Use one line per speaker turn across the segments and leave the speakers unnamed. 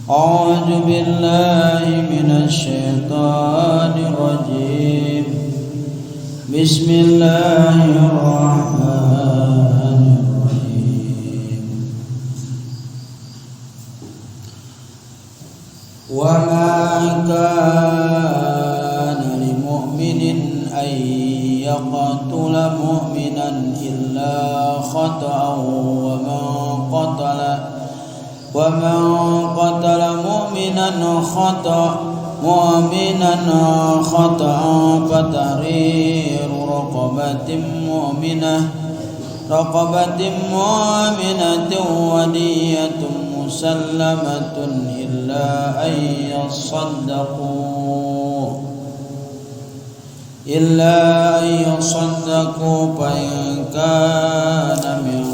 أعوذ بالله من الشيطان الرجيم. بسم الله الرحمن الرحيم. وما كان لمؤمن أن يقتل مؤمنا إلا خطأ ومن قتل مؤمنا خطأ فتحرير رقبة مؤمنة ودية مسلمة إلا أن يصدقوا فإن كان من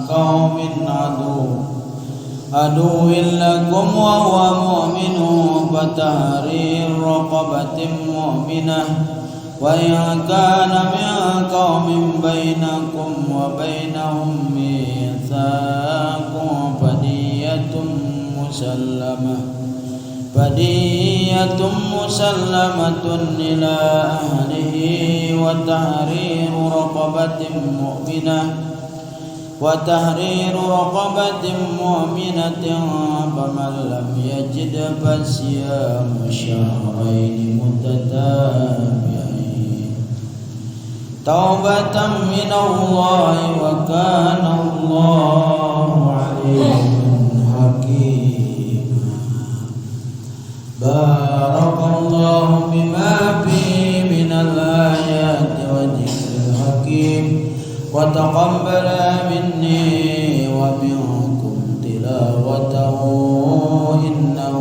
قوم عدو لكم وهو مؤمن فتحرير رقبة مؤمنة وإن كان من قوم بينكم وبينهم ميثاق فدية مسلمة إلى أهله وتحرير رقبة مؤمنة فمن لم يجد فصيام شهرين متتابعين توبة من الله وكان الله عليما حكيما. بارك الله بما فيه من الآيات والذكر الحكيم وتقبل مني ومنكم تلاوته إنه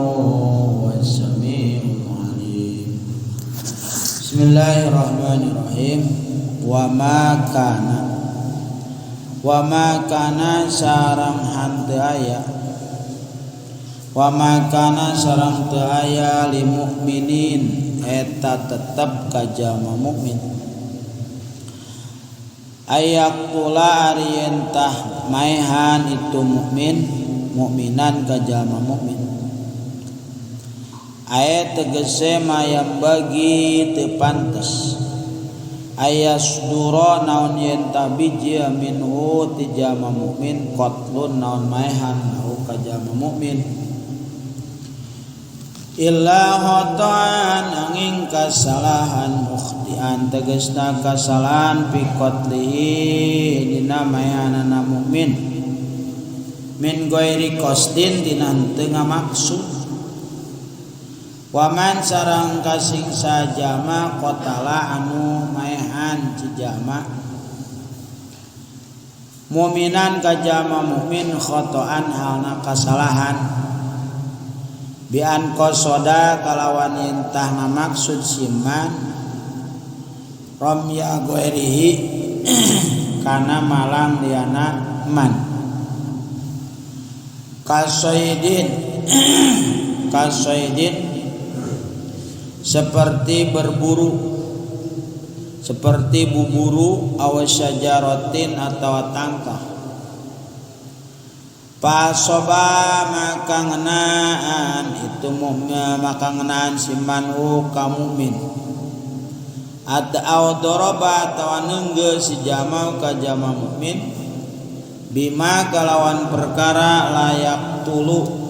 هو السميع العليم. بسم الله الرحمن الرحيم. وما كان sarang henteu aya وما كان sarang teu aya لمؤمن eta tetep ka jalma mukmin أن يقتل ari yen tah maehan itu mukmin مؤمنا ka jalma mukmin aya tegese ما ينبغي teu pantes أن يصدر naon yen tah biji منه ti jalma mukmin قتل naon maehan له ka jalma mukmin إلا خطأ angin kasalahan مخطئا tegesna kasalahan في قتله dina maehanana mukmin من غير قصد dina henteu ngamaksud. ومن sarang kasing saha jalma قتل anu maehan si jalma مؤمنا ka jalma mukmin خطأ halna kasalahan بأن قصد kalawan yen tah ngamaksud si man رمي غيره kana malang liana man كصيد seperti berburu seperti buburu أو شجرة atau tangkah فأصاب maka ngenaan itu maka ngenaan si man ka mukmin atau ضرب atawa neunggeul si jalma ka jalma mukmin بما kalawan perkara لا يقتل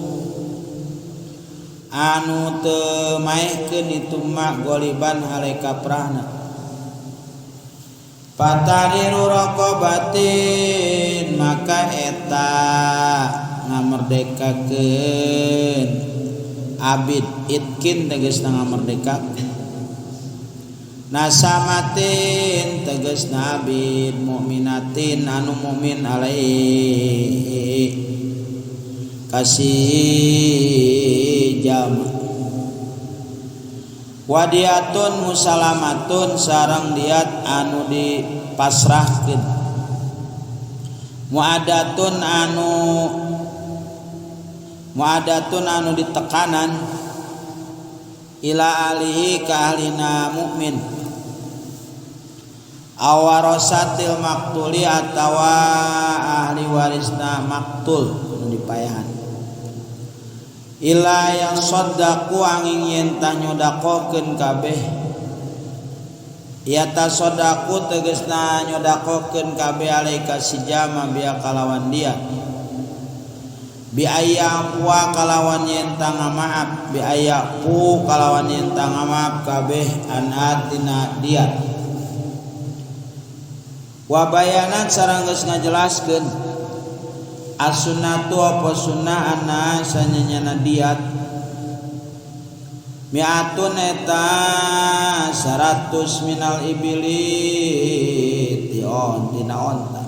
anu teu maehkeun itu ma غالبا hale kaprahna فتحرير رقبة maka eta ngamerdekakeun abid عتق tegasna ngamerdekakeun نسمة tegasna abid مؤمنة anu mukmin عليه ka si jalma ودية مسلمة sareng diat anu dipasrahkeun مؤداة anu مؤداة anu ditekanan إلى أهله ka ahlina mukmin أو ورثة المقتول atawa ahli warisna maktul anu dipayahan. Ila yasaddaqu angin yen tah nyodakohkeun kabeh yatasaddaqu tegasna nyodakohkeun kabeh alaika sijama biya kalawan dia bi ayya kalawan yen tah ngamaaf bi ayyafu kalawan yen tah ngamaaf kabeh anhatina diat wa bayanat sareng geus ngajelaskeun as-sunnatu apa sunnah anna sanyana diat mi'atun eta 100 minal ibili tion tina onta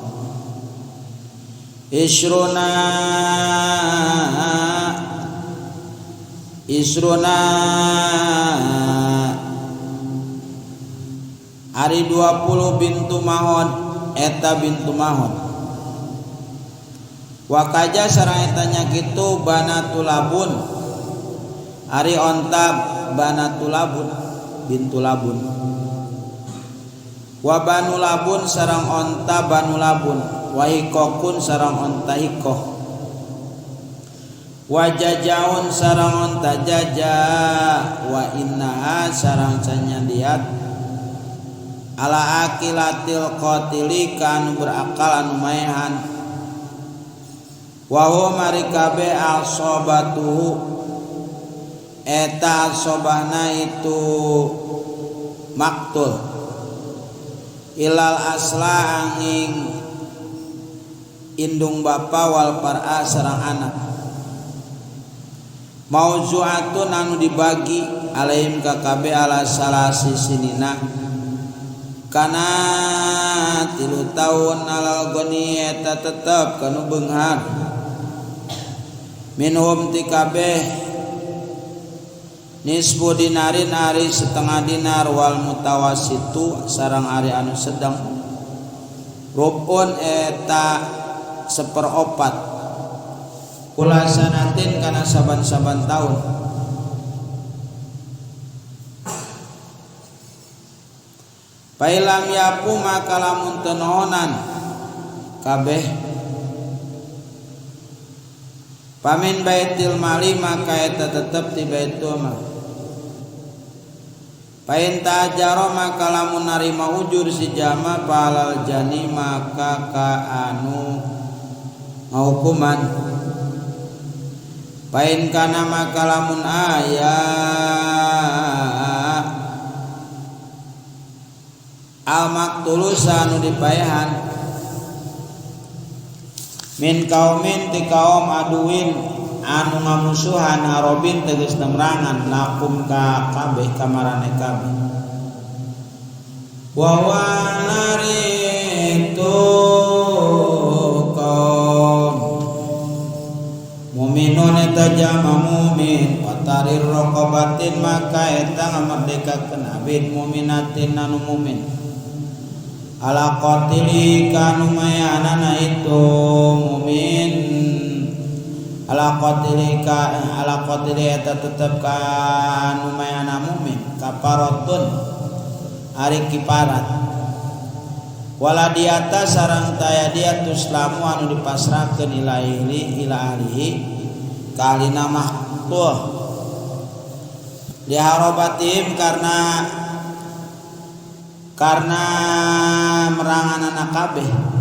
isruna isruna ari 20 bintu mahon eta bintu mahon wakaja sareng eta nya kitu banatulabun ari onta banatulabun bintu labun wa banulabun sareng onta banulabun wa hikokun sareng onta hikoh wa jajaun sareng onta jaja wa innaha sareng sanya diat ala akilatil qatili kanu berakal anu maehan wa hum ari kabeh asobatuhu eta asobahna itu maktul ilal asla angin indung bapa wal par'a sareng anak mauzu'atun anu dibagi alaihim ka kabeh ala salasi sinina kana 3 tahun alal goni eta tetep kanu beunghar minhum ti kabeh nisfu dinarin ari setengah dinar wal mutawasitu sareng ari anu sedang rubun eta seperopat kula sanatin kana saban-saban taun pailam yapu maka lamun teu nohonan kabeh pamin baitil mali maka eta tetep ti baitul mal pain tajaro maka lamun narima ujur si jama palal jani maka ka anu ngahukuman pain kana maka lamun aya al maktulusa anu dipaehan min kaumin ti kaum aduin anu ngamusuhan harobin tegas merangan lakum ka kabeh kamarane kabeh wa wa naritu kaum muminun eta jama mumin watarir raqabatin maka eta ngamerdekakeun abid muminatin anu mumin ala qatili kanu mayanana itu mumin ala qatili ka ala qatili eta tetep kanu mayana mumin kafaratun ari kiparat wala diata sareng taya dia tuslamu anu dipasrahkeun ila ahli ila ahlihi ka ahlina mahtuh liharobatihim karena merangan anak kabeh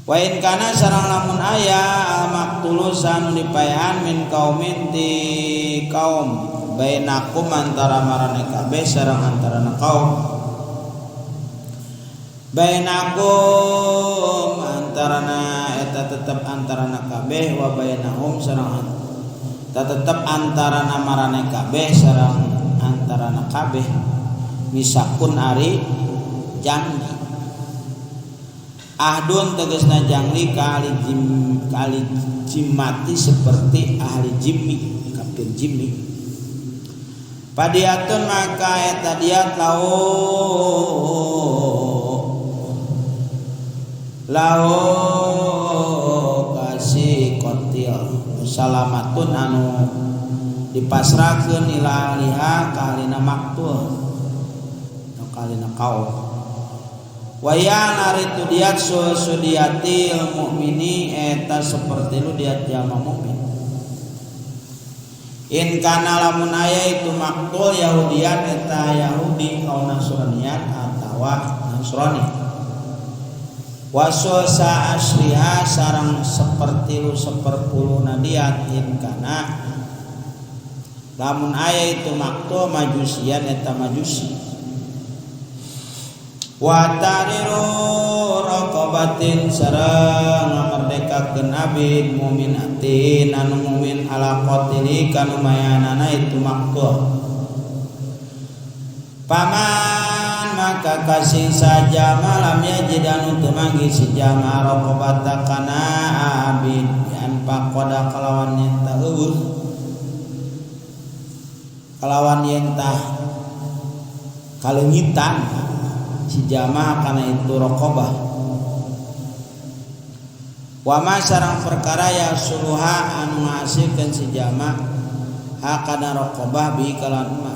wa in kana sareng lamun aya al maktulusan dipaehan min kaumin ti kaum bainakum antara marane kabeh sareng antarana kaum bainakum antarana eta tetep antarana kabeh wa bainahum sareng eta tetep antarana marane kabeh sareng antarana kabeh misakun ari jangli ahdun tegasna jangli ka ahli jim ka ahli jimmati seperti ahli jimmi kafir jimmi padiatun maka eta diat lau lau kasih kotil salamatun anu dipasrahkeun ila ahliha ka ahlina maktul ka ahlina kaum. Wayang ari tu diat sudiatil mukmini eta seperti lu diat jalma mukmin. In kana lamun aya itu maktul Yahudian eta Yahudi au Nasranian atawa Nasrani. Wasulsa asriha sareng seperti lu seperpuluhna diat in kana lamun aya itu maktul majusian eta majusi. Wa tahriru raqabatin sareng ngamerdekakeun abid muminatin anu mumin ala qatili kanu mayanana itu maktul. Paman maka kasih saja malam yajid anu teu manggih si jama raqabata kana abid an faqada kalawan yen tah eueuh kalawan yen tah kaleungitan si jamaah kana itu raqabah. Wa ma sareng perkara ya suluha anu ngahasilkeun si jamaah ha kana raqabah bi kalawan ma.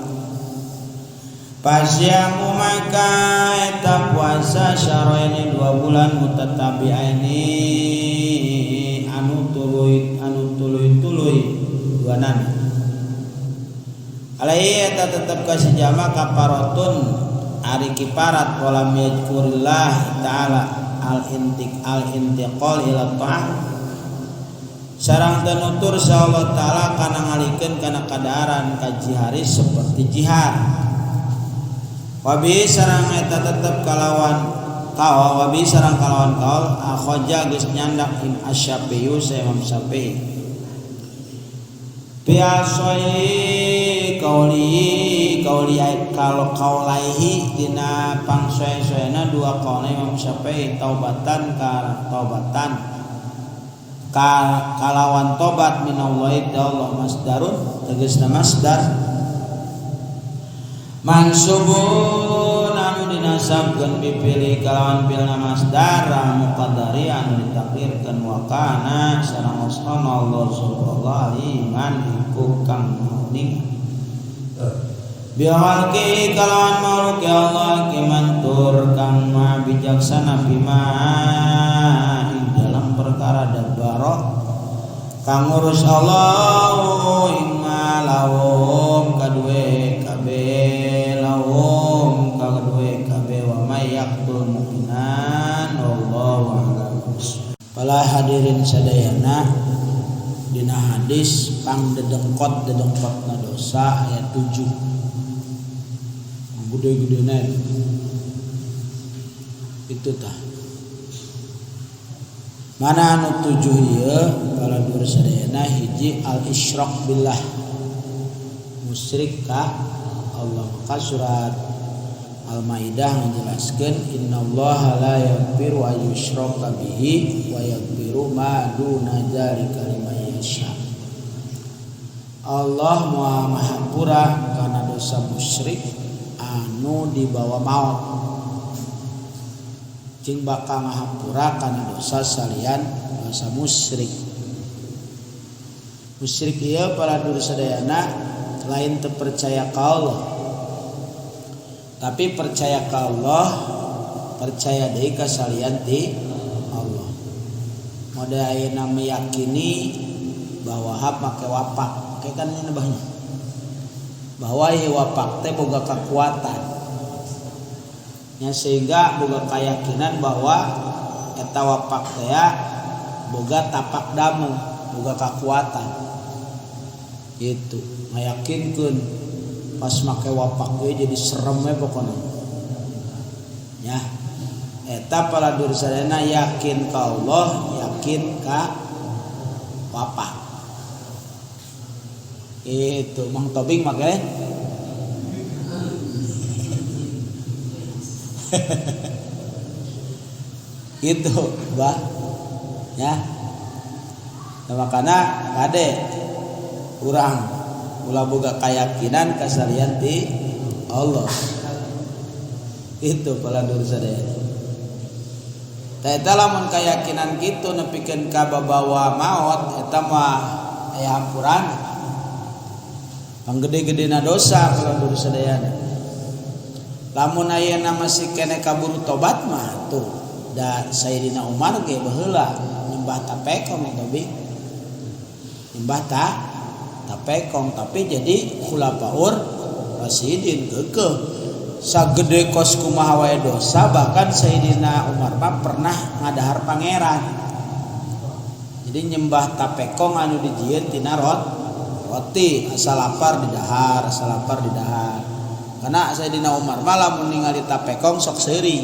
Pasyamu maka eta puasa syaraini 2 bulan mutatabi'aini anu tuluy anu tuluy-tuluy duanana. Alaihi eta tetep ka si jamaah kafaratun ari kiparat walam yadhkurillah ta'ala al intiq al intiqal ila ta'ah sareng teu nutur sa Allah ta'ala kana ngalikeun kana kadaharan ka jihari seperti jihar wabi sareng eta tetep kalawan kaol wabi sareng kalawan kaol akhoja geus nyandak im asy-Syafi'i sa Imam Syafi'i biasoi kauli kauli kalau kaulaihi dina pangsoe-soena dua kaulna Imam Syafi'i taubatan ka taubatan ka kalawan tobat minallahi ta'ala masdarun tegasna masdar mansubun anu dinasabkeun bipilih kalawan pilna masdar muqaddari anu ditakdirkeun wa kana sareng wasana Allah subhanahu aliman iku kang ning bihalki kalawan makhluk ya Allah kimantur kang maha bijaksana bima ing dalam perkara dabaro kang ngurus Allah ing malahum kadue kabeh lahum kadue kabeh wa may yaqtul mu'minan wallahu a'lam. Para hadirin sadayana dina hadis pang dedengkot dedengkotna dosa ayat 7 gede-gedena itu tah mana anu 7 ieu para dulur sadayana hiji al isyrak billah musyrik ka Allah. Maka surat Al-Maidah menjelaskan innallaha la yaghfiru ay yushraka bihi wa yaghfiru ma duna dzalika liman yasha. Allah Maha Mahampura kana dosa musyrik anu dibawa maut. Cing bakal ngahampura kana dosa salian dosa musyrik. Musyrik ieu para dulur sadayana lain teu percaya ka Allah. Tapi percaya ka Allah, percaya deui ka salian ti Allah. Mode ayeuna meyakini bahwa hak make wapak, kayak kan ini banyak. Bahwa ieu wapak teh boga kekuatan. Ya, sehingga boga keyakinan bahwa eta wapak teh boga tapak damu, boga kekuatan. Gitu, ngayakinkeun pas make wapak ge jadi serem we pokona. Ya. Eta para dulur sadayana yakin ka Allah, yakin ka wapak. Itu Mang Tobing make. Gitu, bah. Ya. Nah, makana kade urang ulah boga keyakinan kasalian ti Allah. Itu para dulur sadayana. Tah eta lamun keyakinan kitu nepikeun ka babawa maot eta mah aya hampuran. Panggede-gedena dosa para dulur sadayana. Lamun ayeuna masih keneh kaburu tobat mah tuh da Sayyidina Umar ge baheula nyembah tapekong eta bi. Nyembah tapekong tapi jadi khulafaur rasyidin keukeuh. Sagede kos kumaha wae dosa bahkan Sayyidina Umar mah pernah ngadahar pangeran. Jadi nyembah tapekong anu dijieun tina roti asal lapar didahar, asal lapar didahar. Karena Sayyidina Umar mah lamun ningali tapekong sok seuri.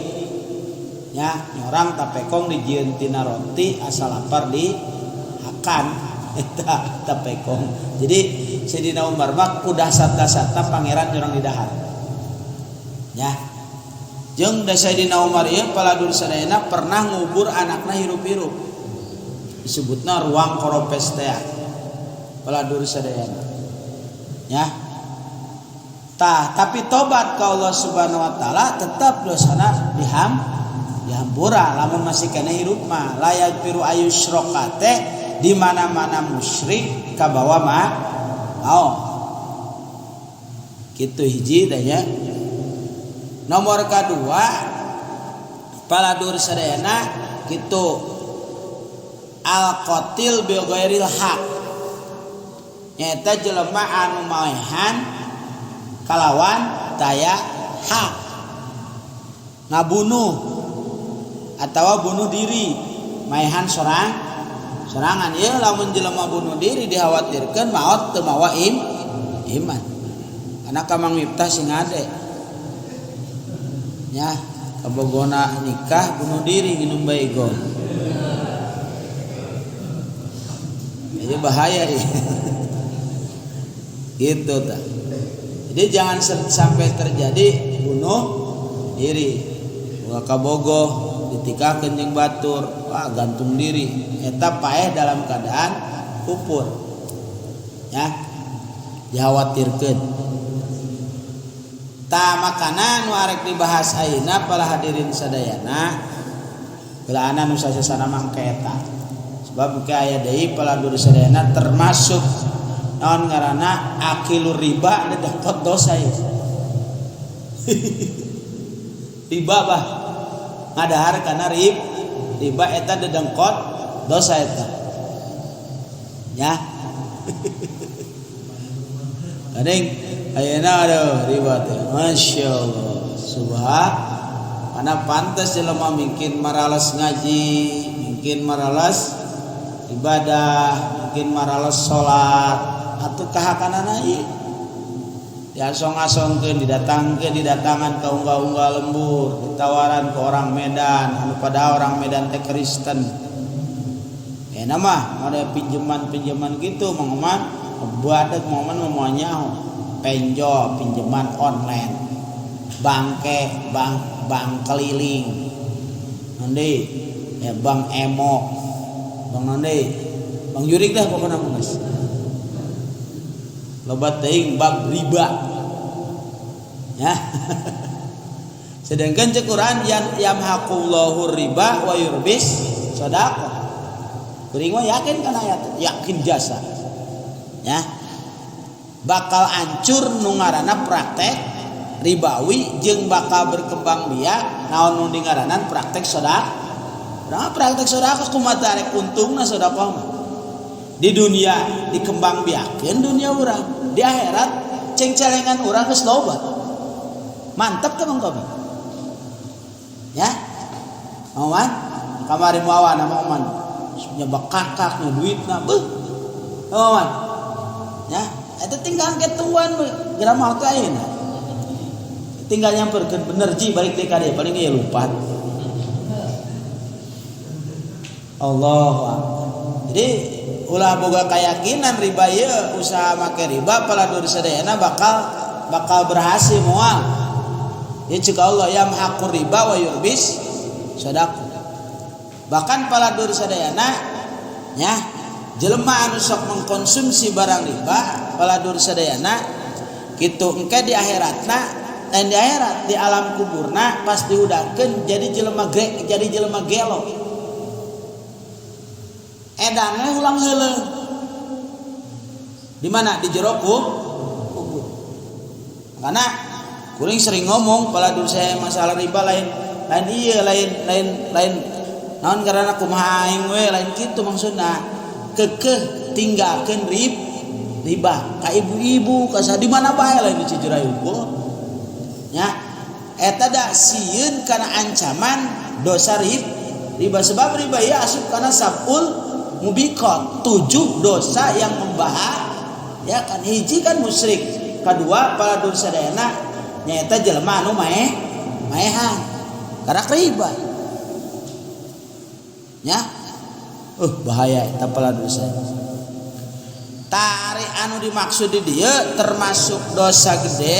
Nya nyorang tapekong dijieun tina roti asal lapar dihakan eta tapekong. Jadi Sayyidina Umar mah udah sata-sata pangeran nyorang didahar. Ya. Jeung da Sayyidina Umar ieu paladur sadayana pernah ngubur anakna hirup-hirup. Disebutna ruang koropes teh. Paladur sadayana. Ya. Tah, tapi tobat ka Allah Subhanahu wa taala tetap dosana dihampura lamun masih keneh hirup mah. La yaghfiru ayyushraka teh di mana-mana musyrik kabawa mah mau. Kitu hiji teh nya. Nomor kedua paladur sadayana kitu al qatil bi ghairil haq nyaeta jelema anu maehan kalawan daya hak ngabunuh atawa bunuh diri maehan sorangan ieu lamun jelema bunuh diri dikhawatirkeun maot teu mawa iman karena ka Mang Miftah sing ade nya kabogona nikah bunuh diri nginum baygon. Ini bahaya ya. Gitu ta. Jadi jangan sampai terjadi bunuh diri. Boga kabogoh ditikakeun jeung batur, wah gantung diri. Eta paeh dalam keadaan kufur. Ya. Dikhawatirkeun. Ta makana nu arek dibahas ayeuna para hadirin sadayana belaana nu sasana mangke eta. Sebab ke aya deui paladur sadayana termasuk naon ngaranna akilur riba dapat dosa ieu. Riba bah ngadahar kana riba eta dedengkot dosa eta. Ya. Kadang ayeuna aduh riba teh masyaallah subhan karena pantas jelema mungkin maralas ngaji mungkin maralas ibadah mungkin maralas salat atuh kahakanana ieu diasong-asongkeun didatangkeun didatangan ka unggal-unggal lembur ditawaran ke orang Medan anu pada orang Medan teh Kristen enak mah ada pinjaman-pinjaman gitu Mang Oman badak Mang Oman mah moal nyaho penjol pinjaman online bangke bank keliling nanti ya bank emo bank nanti bank jurik dah pokoknya mah geus loba teuing bab riba ya. Sedangkan cek Quran yamhaqullahu riba wa yurbis sedekah. Kuring mah yakin kana ayat yakin jasa ya bakal hancur nu ngaranna praktek ribawi jeung bakal berkembang biak naon nu dingaranan praktek sedekah. Nah, praktek sedekah kumaha rek untungna sedekah mah. Di dunia dikembang biakeun dunia urang, di akhirat cengcelengan urang geus loba. Mantep teh Mang Kobi. Ya. Mang Oman, kamari mawana Mang Oman. Nyebak kakak nya duitna beuh. Mang Oman. Ya, eta tinggal ketuan geura maot teh ayeuna. Tinggal nyamperkeun bener ji balik deui ka dieu paling ieu lupat. Allahu akbar. Jadi ulah boga keyakinan riba ieu usaha make riba paladur sadayana bakal berhasil moal. Ieu ceuk Allah yamhaqur riba wa yurbis sedekah. Bahkan paladur sadayana nya jelema anu sok mengkonsumsi barang riba paladur sadayana kitu engke di akhiratna dan di akhirat di alam kuburna pas dihudangkeun jadi jelema grek jadi jelema gelo. Edannya ulang heuleung. Di mana? Di jero kubur. Karena Kuring sering ngomong paladur saya masalah riba lain lain iya lain lain lain naon karena kumaha aing we lain kitu maksudna kekeh tinggalkeun riba ka ibu-ibu ka di mana bae lain di Cijurai unggul nya eta da sieun kana ancaman dosa riba sebab riba ieu asup kana sabul mubiqat 7 dosa yang membahaya kan hiji kan musyrik kadua paladur sadayana nyaeta jelema anu maehan karak riba nya bahaya eta paladur sadayana tari anu dimaksud di dieu termasuk dosa gede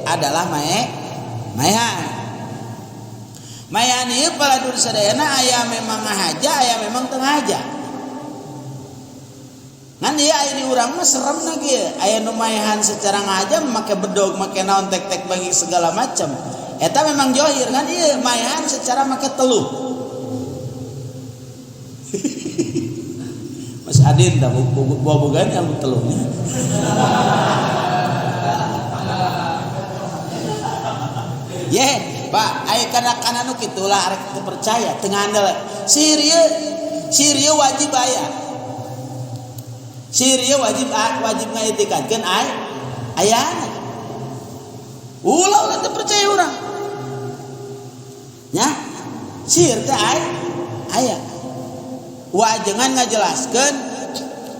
adalah maehan. Maehan ieu paladur sadayana aya memang ngahaja aya memang teu ngahaja. Ngan ieu aya di urang mah seremna kieu, aya nu maehan secara ngahaja make bedog, make naon tek-tek bagi segala macam. Eta memang johir kan ieu maehan secara make teluh. Mas Adin dah bobogan ilmu teluhnya. Ye, Pak, aya kana-kana nu kitulah arek teu percaya, teu ngandel. Sihir wajib aya. Sihir wajib wajib ngaitikadkeun ayana. Ulah ulah teu percaya urang. Nya, sihir teh aya. Wajengan ngajelaskeun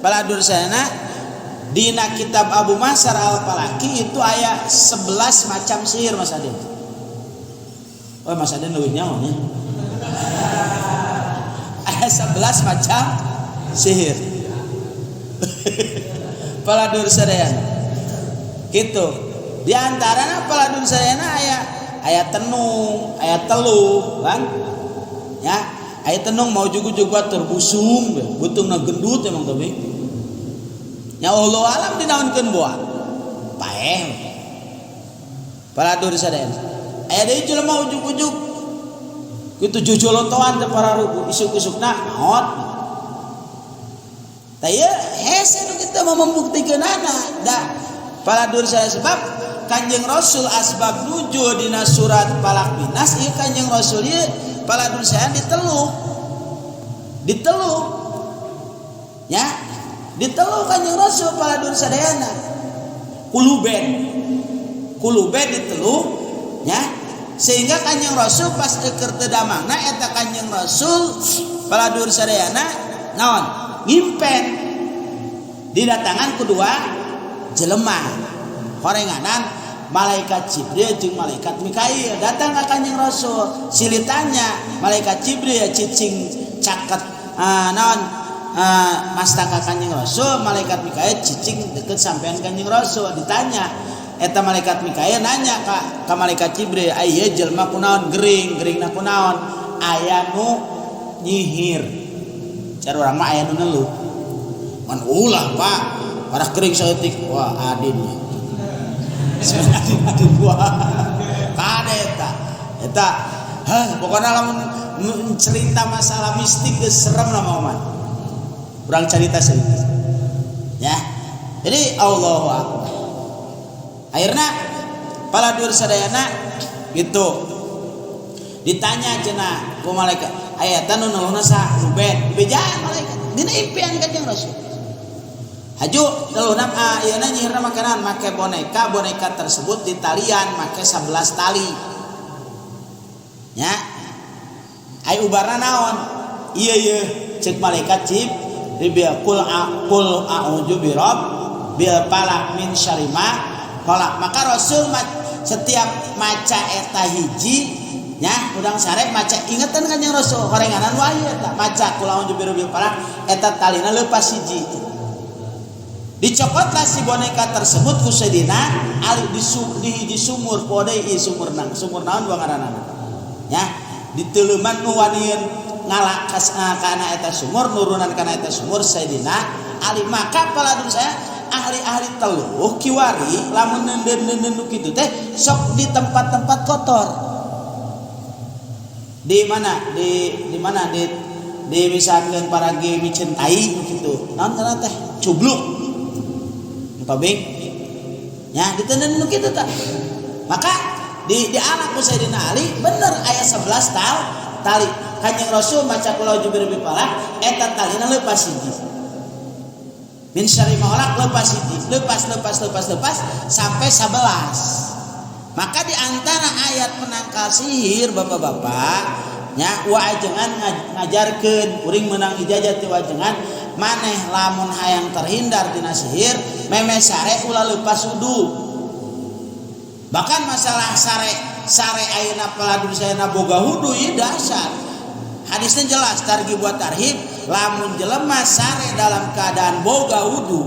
baladur sana dina kitab Abu Masar Al-Falaki itu aya 11 macam sihir Mas Adin. Oh Mas Adin leuwih nyaho nya. Aya 11 macam sihir. Paladur sadayana. Gitu. Di antarana paladur sadayana aya tenung, aya teluh, kan? Ya, aya tenung mau juguk-juguk batur busung, butungna gendut emang tapi. Ya Allah alam dinaonkeun boa. Paeh. Paladur sadayana. Aya deui jelema ujug-ujug kitu jojolotoan teh para rugu isuk-isukna maot. Tah ieu hese nu kita mau membuktikeunana da paladur saya sebab Kanjeng Rasul asbab nuju dina surat Falaq Binas ieu Kanjeng Rasul ieu paladur saya diteluh. Diteluh. Ya, diteluh Kanjeng Rasul paladur sadayana. Kuluben. Kuluben diteluh ya. Sehingga Kanjeng Rasul pas keur teu damangna eta Kanjeng Rasul paladur sadayana naon? Ngimpen. Didatangan kedua jelema. Horenganan malaikat Jibril jeung malaikat Mikail datang ka Kanjeng Rasul. Silitanya malaikat Jibril cicing caket naon mastaka Kanjeng Rasul, malaikat Mikail cicing deket sampean Kanjeng Rasul. Ditanya eta malaikat Mikail nanya ka malaikat Jibril, "Ieu jelema kunaon gering, geringna kunaon?" Aya nu nyihir. Cara urang mah aya nu neluh. Man ulah, Pak. Parah kering saeutik. Wah, Adin. Sebenarnya Adin gua. Kade eta. Eta, hah, pokokna lamun cerita masalah mistik geus serem lah mah. Urang cerita saeutik. Ya. Jadi Allahu Akbar. Akhirna paladur sadayana gitu. Ditanya cenah ku malaikat, aya eta nu neluhna saha? Ruben. Bejaan malaikat. Dina impian Kanjeng Rasul. Haju neluhna ieuna nyihirna makanan make boneka, boneka tersebut ditalian make 11 tali. Nya. Ai ubarna naon? Ieu ieu ceuk malaikat Jibril qul a'udzu birabbil falaq min syarri ma khalaq. Maka Rasul setiap maca eta hiji nya udang sare maca ingetan Kanjeng Rasul horenganan wahyu eta maca qul a'udzu birabbil falaq eta talina leupas hiji. Dicokotlah si boneka tersebut ku Sayyidina Ali di hiji sumur poe deui sumur nang sumur naon dua ngaranana nya diteuleman nu wanian ngalak kana eta sumur nurunan kana eta sumur Sayyidina Ali. Maka paladun saya ahli-ahli teluh kiwari lamun neundeun-neundeun nu kitu teh sok di tempat-tempat kotor. Di mana? Di mana? Di misalkan paragi miceun tai kitu. Naon ngaranna teh? Cubluk. Tobing. Ya, diteundeun nu kitu tah. Maka Di anak ku Sayyidina Ali bener aya 11 tali. Kanjeng Rasul maca kul a'udzu birabbil falaq eta talina leupas hiji. Min syarri ma khalaq leupas hiji, leupas leupas leupas leupas sampai 11. Maka di antara ayat penangkal sihir bapak-bapak nya wajengan ngajarkeun kuring meunang ijazah ti wajengan maneh lamun hayang terhindar tina sihir meme sare ulah leupas wudu. Bahkan masalah sare ayeuna paladur sayana boga wudu ieu dasar. Hadisnya jelas targhib wa tarhib lamun jelema sare dalam keadaan boga wudu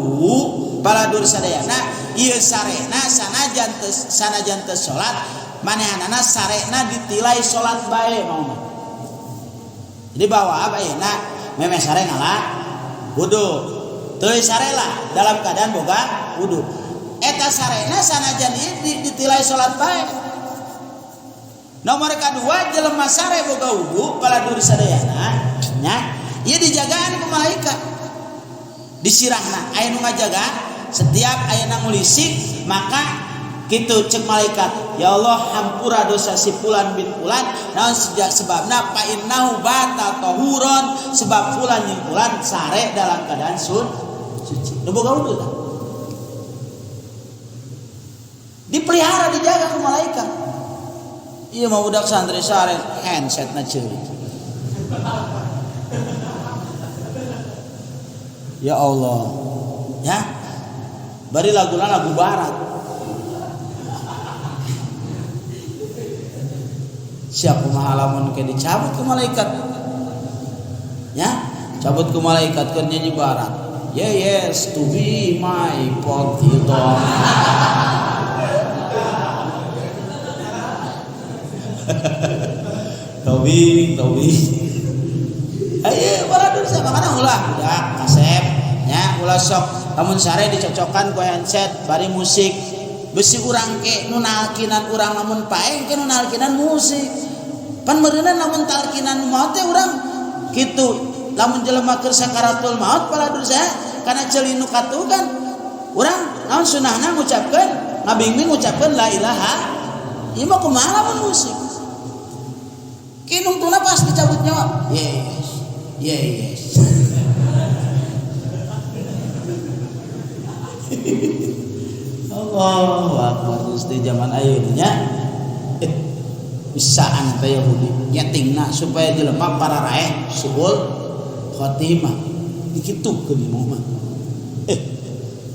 paladur sadayana ieu sarena sanajan teu salat manehanana sarena ditilai salat bae mauna. Jadi bawa apa ayeuna meme sare ngala wudu teuy sare lah dalam keadaan boga wudu eta sarena sanajan ieu ditilai salat bae. Nomor kedua jelema sare boga wudu paladur sadayana nya ieu dijagaan ku malaikat disirahna aya nu ngajaga setiap aya nu ngulisik maka kitu cek malaikat ya Allah hampura dosa si fulan bin fulan naon sejak sebabna fa innahu bata tahuron sebab fulan jeung fulan sare dalam keadaan suci nu boga wudu tah dipelihara dijaga ku malaikat. Ieu mah budak santri sare handsetna ceurik. Ya Allah. Ya. Bari laguna lagu barat. Siap kumaha lamun ke dicabut ku malaikat. Ya, cabut ku malaikat keur nyanyi barat. Yeah, yes to be my potato. Tobing, tobing. Ayo, baradun saya makana ulah budak kasep nya ulah sok lamun sare dicocokkan ku handset bari musik besi urang ke nu nalkinan urang lamun paeng ke nu nalkinan musik pan meureunna lamun talkinan maot teh urang kitu lamun jelema keur sakaratul maot baradun saya kana ceuli nu katukan urang naon sunahna ngucapkeun ngabingbing ngucapkeun la ilaha ieu mah kumaha lamun musik kinung tuna pas dicabut nyawa. Yes. Yes. Allahu akbar Gusti zaman ayeuna nya. Bisaan teh Yahudi nyetingna supaya jelema para raeh suul khotimah. Dikitukeun ieu mah.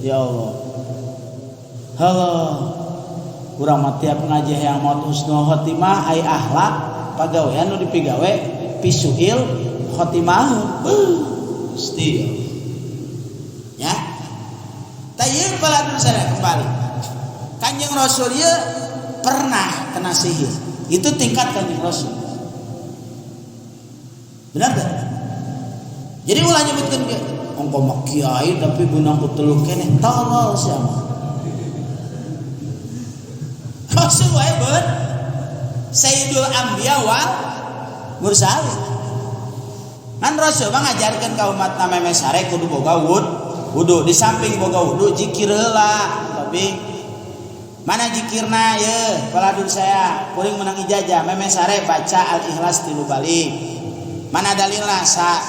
Ya Allah. Halo. Urang mah tiap ngaji hayang maot husnul khotimah ai akhlak pagawean nu dipigawe pisuil khotimah. Gusti. Ya. Tayyib baladun sana kembali. Kanjeng Rasul ieu pernah kena sihir. Itu tingkat Kanjeng Rasul. Benar tak? Jadi ulah nyebutkeun kieu, ongko mah kiai tapi beunang ku telu keneh tolol sia mah. Rasul wae beun Sayyidul Anbiya wal Mursalin. Kan Rasul mah ngajarkeun ka umatna meme sare kudu boga wudu. Di samping boga wudu zikir heula. Tapi mana zikirna ye paladur saya kuring menang ijazah meme sare baca Al-Ikhlas 3 balik. Mana dalilna sa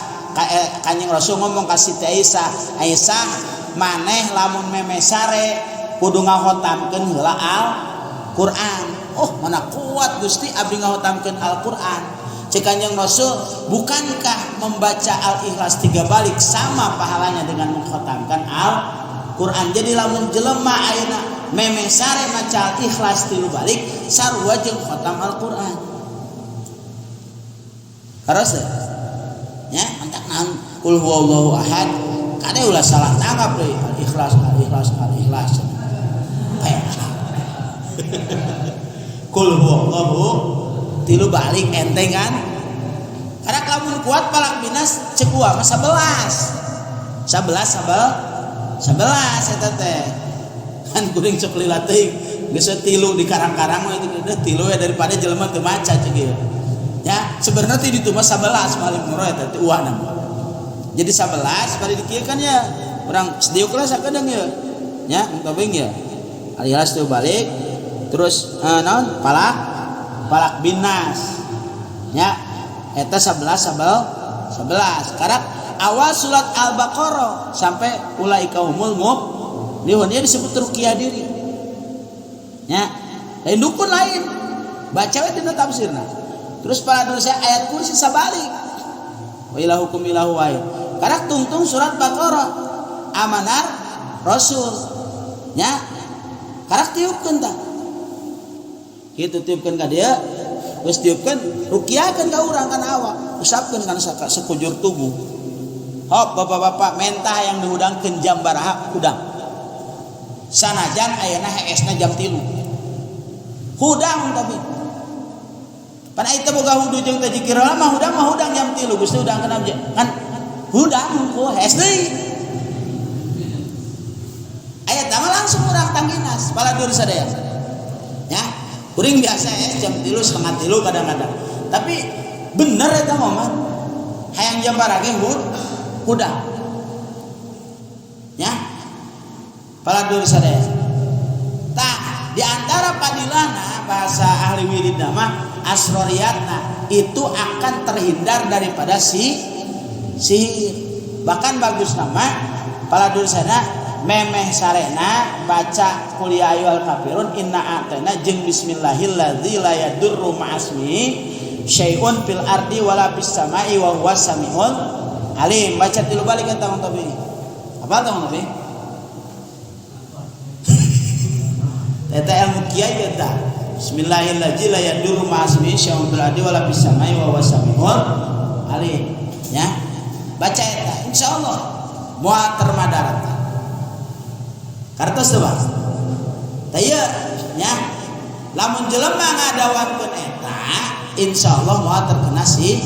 Kanjeng Rasul ngomong ka Siti Aisyah, Aisyah maneh lamun meme sare kudu ngahotamkeun heula Al-Qur'an. Oh mana kuat Gusti abdi ngahotamkeun Al-Qur'an. Cek Kanjeng Rasul, bukankah membaca Al-Ikhlas 3 balik sama pahalanya dengan mengkhotamkan Al-Qur'an. Jadi lamun jelema ayeuna meme sare maca Al-Ikhlas 3 balik sarua jeung khotam Al-Qur'an. Harus ya, antak naon kul huwallahu ahad. Kade ulah salah tangkap deui Al-Ikhlas Al-Ikhlas Al-Ikhlas. Kul huwallahu 3 balik enteng kan? Karena lamun kuat palak binas cek gua mah 11. 11 11 eta teh. Kan kuring cek lila teuing geus 3 di karang-karang mah itu deuh 3 we daripada jelema teu maca cek ieu. Ya, sebenarnya teh ditu mah 11 paling murah eta teh uahna mah. Jadi 11 bari dikieu kan ya. Urang sediuk lah sakedeung ieu. Nya, tobing ya. Al-Ikhlas 3 balik. Terus naon palak binas nya eta 11 11 karak awal surat Al-Baqarah sampai ulaika humul muflihun ieu disebut ruqyah diri nya lain dukun lain baca we dina tafsirna. Terus para dosa ayat kursi sabalik wa ilahukum ilahu wahid karak tungtung surat Baqarah amanar rasul nya karak tiupkeun tah kitu tiupkeun ka dieu geus tiupkeun ruqyahkeun ka urang kana awak usapkeun kana sekujur tubuh. Hop bapak-bapak mentah yang dihudangkeun jam baraha hudang sanajan ayeuna heesna jam 3 hudang tapi pan aya teh boga hudu jeung teh zikir mah hudang jam 3 Gusti hudang kana kan hudang ku hees deui aya tah langsung urang tangginas paladur sadaya nya. Kuring biasa ya jam 3 setengah 3 kadang-kadang. Tapi bener eta mah hayang jam barage hudang. Ya. Paladur sadaya. Tah di antara padilana bahasa ahli wirid mah asroriyatna itu akan terhindar daripada sihir. Bahkan bagus nama paladur sadaya memeh sarena baca qul ya ayyuhal kafirun inna a'tayna jeung bismillahilladzi la yadurru ma'asmihi syai'un fil ardi wala fis sama'i wa huwas samiul alim. Baca tilu balik eta Mang Tobi. Apa tah Mang Tobi? Eta ilmu kiai eta. Bismillahilladzi la yadurru ma'asmihi syai'un fil ardi wala fis sama'i wa huwas samiul alim. Ya. Baca eta insyaallah moal termadarat. Kartos teu Bang? Tah ieu nya lamun jelema ngadawankeun eta insyaallah moal terkena si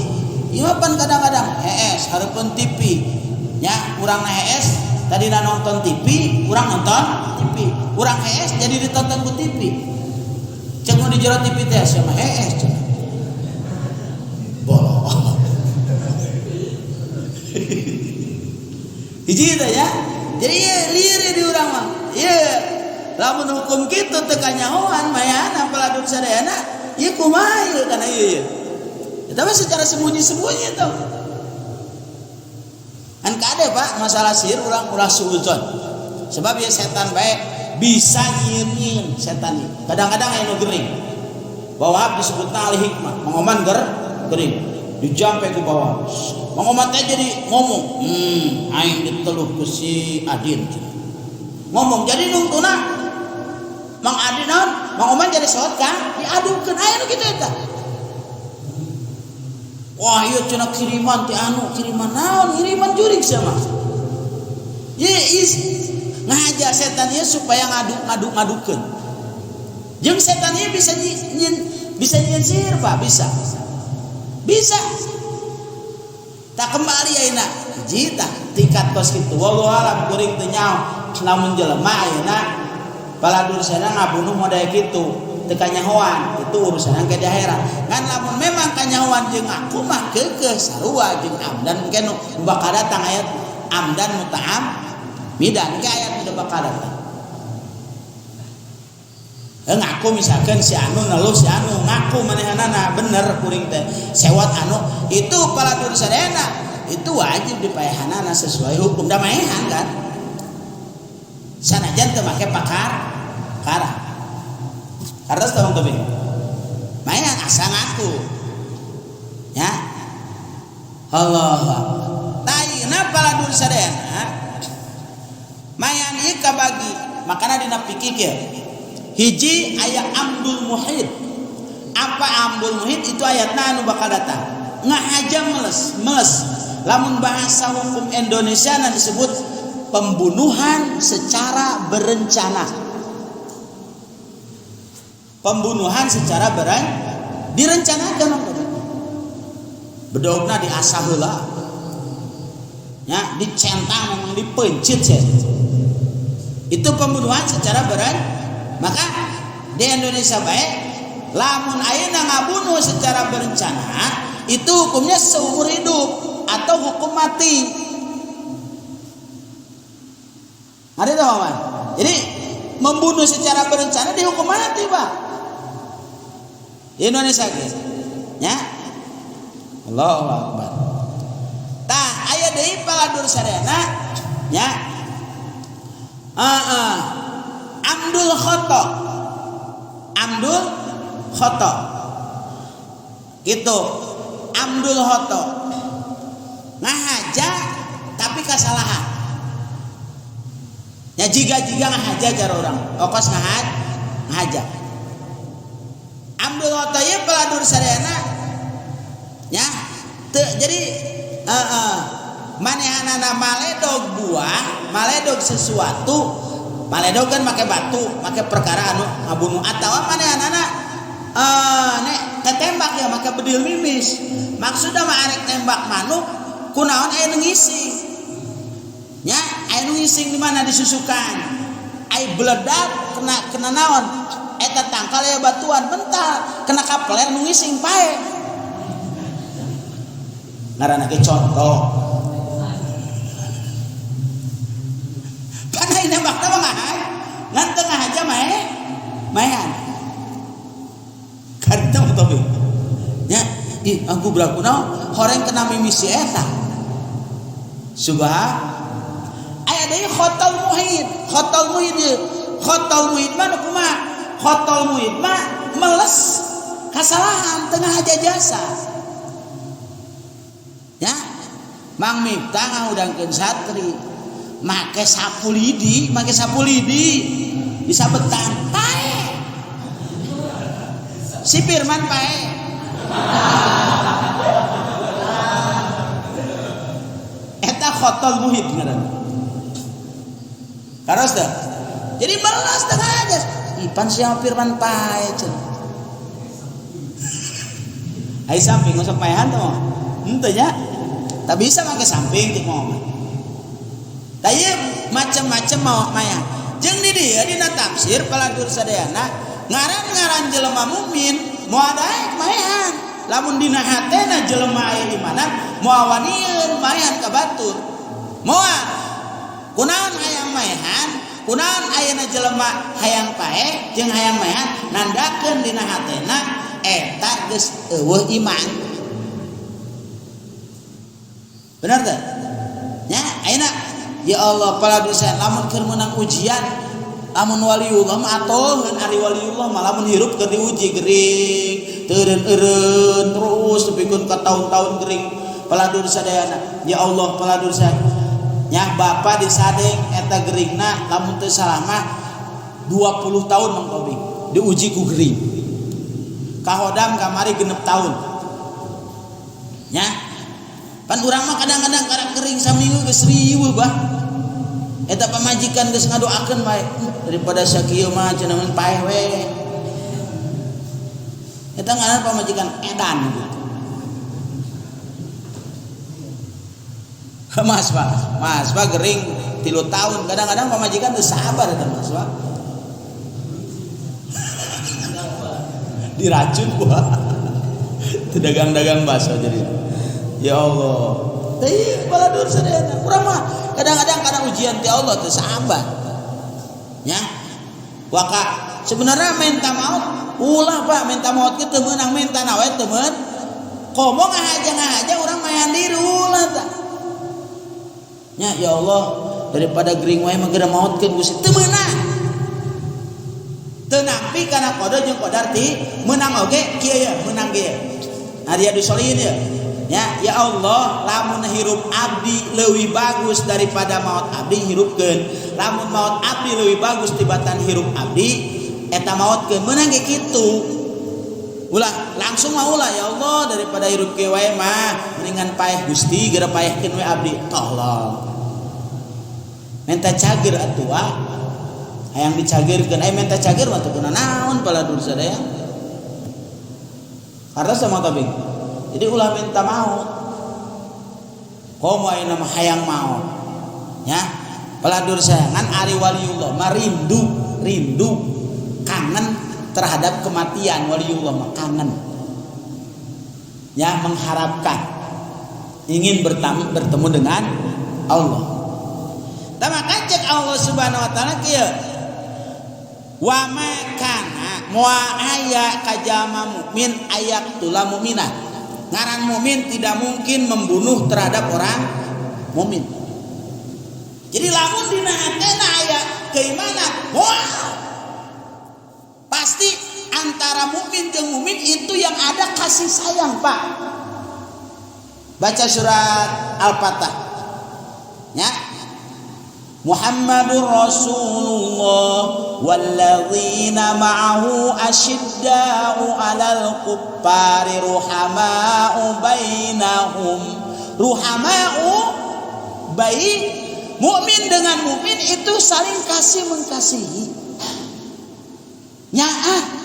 ieu pan kadang-kadang hees hareupeun TV nya urang na hees tadina nonton TV urang nonton TV urang hees jadi ditonton ku TV cek nu di jero TV teh sia mah hees cenah bolo hiji teh nya jadi ieu lieur di urang mah. Ieu lamun hukum kitu teu kanyahoan mayana peladuk sadayana ieu kumaha ieu kana ieu. Eta mah secara sembunyi-sembunyi tuh. Kan kade Pak masalah sihir urang ulah suudzon. Sebab ieu setan bae bisa nyieun-nyieun setan ieu. Kadang-kadang aya nu gering. Bawah disebutna ahli hikmah, Mang Oman gering. Dijampe ku bawah. Mang Oman teh jadi ngomong, aing diteluh ku si Adin. Ngomong jadi nungtuna Mang Adin naon? Mang Oman jadi sot kan diadukeun aya nu kitu eta. Wah ieu cenah kiriman ti anu, kiriman naon? Kiriman jurig sia mah. Ye is ngajar setan ieu supaya ngaduk-ngaduk-ngadukeun. Jeung setan ieu bisa nyieun sihir Pak, bisa. Bisa. Tak kembali ayeuna hiji tah tingkat kos kitu. Wallahu alam kuring teu nyaho. Lamun jelema ayeuna paladur sana ngabunuh model kitu teu kanyahoan itu urusan ke di akhirat. Ngan lamun memang kanyahoan jeung aku mah keukeuh sarua jeung amdan engke nu bakal datang ayat amdan muta'am midan engke ayat nu bakal datang. Ngaku misalkan si anu neluh si anu ngaku manehanana bener kuring teh sewot anu itu paladur sadayana itu wajib dipaehanana sesuai hukum da maehan kan sanajan teu make pakar kara kartos tong teu maehan asa ngaku ya Allah tayina paladur sadayana mayan ieu kabagi makana dina pikir kieu. Hiji ayat amdul muhid. Apa amdul muhid itu ayatna anu bakal datang. Ngahaja meles. Lamun bahasa hukum Indonesia na disebut pembunuhan secara berencana. Pembunuhan secara direncanakan. Bedogna diasah heula. Ya, dicentang memang dipencit sih. Itu pembunuhan secara berencana. Maka di Indonesia baik lamun ayeuna ngabunuh secara berencana itu hukumnya seumur hidup atau hukum mati. Ada tuh Mama. Jadi Membunuh secara berencana dihukum mati, Pak. Di Indonesia ge. Nya. Allahu Akbar. Tah aya deui paladur sadayana nya. Heeh. Amdul khoto. Amdul khoto. Gitu. Amdul khoto. Ngahaja tapi kasalahan. Ya jiga-jiga ngahaja cara orang. Okos ngahaja. Amdul khoto ieu paladur sadayana nya. Teu jadi manehanana maledog buah, maledog sesuatu, maledog kan make batu, make perkara anu ngabunuh atawa manehanana nek ketembak ya make bedil mimis. Maksudna mah arek nembak manuk kunaon aya nu ngising. Nya aya nu ngising di mana disusukan. Ai beledak kena naon? Eta tangkal aya batuan mental, kena kapeler nu ngising pae. Ngaranna ge contoh. Panai nembak mah ngahaj, ngan teu ngahaja mae maehan. Kan teu tobi. Nya, ih aku beraku naon horeng kena mimisi eta. Subah aya deui khotal muhid, khotal muhid ieu. Khotal muhid mah nu kumaha? Khotal muhid mah meles kasalahan teu ngahaja jasa. Ya, Mang Miftah ngahudangkeun satri make sapu lidi, make sapu lidi disabetan pae. Si Firman pae. Eta khotol muhid ngaranna. Karos teh. Jadi melas tengah aja. Ipan siapa Firman pae cenah. Ai samping ngosok paehan teh mah. Henteu nya. Tak bisa make samping teh mah. Tah ieu macam-macam mau maya. Jeung di dieu dina tafsir paladur sadayana ngaran-ngaran jelema mukmin moal daek maehan. Lamun dina hatena jelema aya imanan moal wanieun maehan ka batur. Moal. Kunaon hayang maehan? Kunaon ayeuna jelema hayang paeh jeung hayang maehan nandakeun dina hatena eta geus eueuh iman. Benar teh? Nya ayeuna ya Allah paladusan lamun keur meunang ujian lamun waliullah mah atoheun ari waliullah mah lamun hirup keur diuji gering teureun-eureun terus tepikeun ka taun-taun gering paladur sadayana ya Allah paladur sadayana nya bapa disadeng eta geringna lamun teu salah mah 20 tahun Mang Tobing diuji ku gering kahodam kamari 6 tahun nya pan urang mah kadang-kadang karak gering saminggu geus riweuh bah eta pamajikan geus ngadoakeun bae daripada sakieu mah cenah mun paeh we eta ngaran pamajikan edan gitu. Mas Pak, Mas Pak gering 3 tahun kadang-kadang pamajikan teu sabar eta Mas Pak. Diracun gua. Teu dagang-dagang bakso jadi. Ya Allah. Teu baladur sadayana. Urang mah kadang-kadang kana ujian ti Allah teu sabar. Nya. Waka sebenarnya minta maut ulah Pak, minta maut ge teu meunang minta na we teu meun. Komo ngahaja-ngahaja urang mayan diri ulah tah. Nya ya Allah daripada gering wae mah geura maotkeun Gusti teu meunang. Teu nampi kana qada jeung qadar ti meunang oge kieu ya, meunang ge. Ari adu solihin ya. Ya, ya Allah, lamun hirup abdi leuwih bagus daripada maot abdi hirupkeun. Lamun maot abdi leuwih bagus tibatan hirup abdi eta maotkeun. Meunang ge kitu. Ulah langsung mah ulah ya Allah daripada hirup kieu wae mah mendingan paeh Gusti geura paehkeun we abdi. Tolong. Minta cager atuh ah. Hayang dicagerkeun aya minta cager mah teu kuna naon paladur sadaya. Karena sama tabing. Jadi ulah minta maut. Komo ayeuna mah hayang maut. Ya. Paladur sayangan ari waliullah mah rindu, rindu kangen terhadap kematian waliullah mah kangen. Ya, mengharapkan ingin bertemu dengan Allah. Tah maka cek Allah Subhanahu wa taala kieu. Wa ma kana, moal aya ka jalma mukmin ayyaqtula mu'minan. Ngaran mukmin tidak mungkin membunuh terhadap orang mukmin. Jadi lamun dina hatena aya keimanan, moal, pasti antara mukmin jeung mukmin itu yang ada kasih sayang, Pak. Baca surat Al-Fatah ya. Muhammadur Rasulullah walladzina ma'ahu asyidda'u 'alal kuffari ruhama'u bainahum. Ruhama'u baik, mukmin dengan mukmin itu saling kasih mengkasihi. Nyaah.